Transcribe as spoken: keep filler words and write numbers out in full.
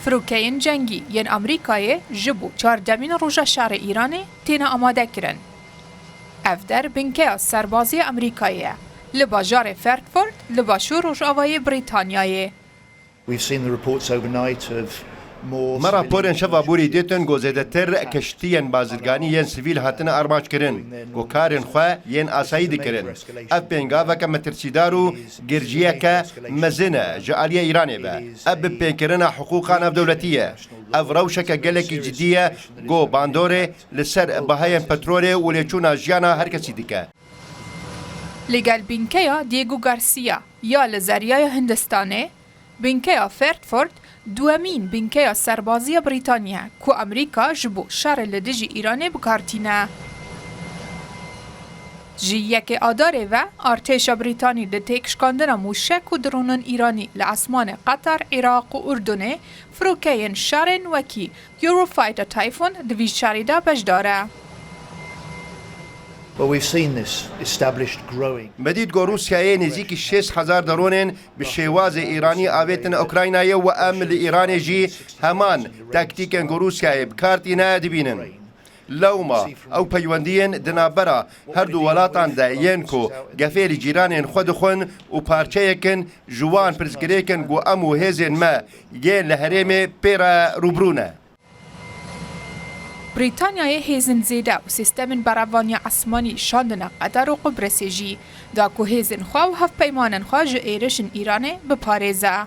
Firokeyên cengî yên Amerîkayê ji bo çardemîn roja şerê Îranê têne amade kirin. Ev der binkeya serbazî ya Amerîkayê ye, li bajarê Fertford, li başûr rojavayê Brîtanyayê. We've seen the reports overnight of more Me raporên civilian şeva borî dîtin ku zêdetir keştiyên bazirganî yên sivîl hatine armanc kirin, ku karên xwe yên asayî dikirin. Ev pêngaveke metirsîdar û girjiyeke mezin e ji aliyê Îranê ve. Ev bi pêkirina hiqûqa navdewletî ye. Ev rewşeke gelekî cidî ye ku bandorê li ser bahayên petrolê û lêçûna jiyana her kesî dike. Li gel binkeya Diego Garcia ya li Zeryaya Hindistanê, binkeya Fertford duwemîn binkeya serbazî ya Brîtanya ku Amerîka ji bo şerê li dijî Îranê bi kar tîne. Ji yekê Adarê ve artêşa Brîtanî di têkşikandina mûşek û dronên Îranî li esmanê Qeter, Iraq û Urdunê firokeyên şerên wekî Eurofighter Typhoon di vî şerî de beşdar e. Well, we've seen this established growing. Me dît ku Rûsyayê nêzîkî şêst hezar dronên bi şêwazê Îranî avêtine Ukraynayê û em li Îranê jî heman taktîkên ku Rûsyayê bi kar tîne dibînin. Lewma ew peywendiyên di navbera her du welatan de yên ku gefê li cîranên xwe dixwin û parçeyek in ji wan pirsgirêk in ku em û hêzên me yên li herêmê pê re rûbirû ne. Brîtanyayê hêzên zêde û sîstemên berevaniya esmanî şandine Qeter û Qubrisê jî, da ku hêzên xwe û hevpeymanên xwe ji êrişên Îranê biparêze.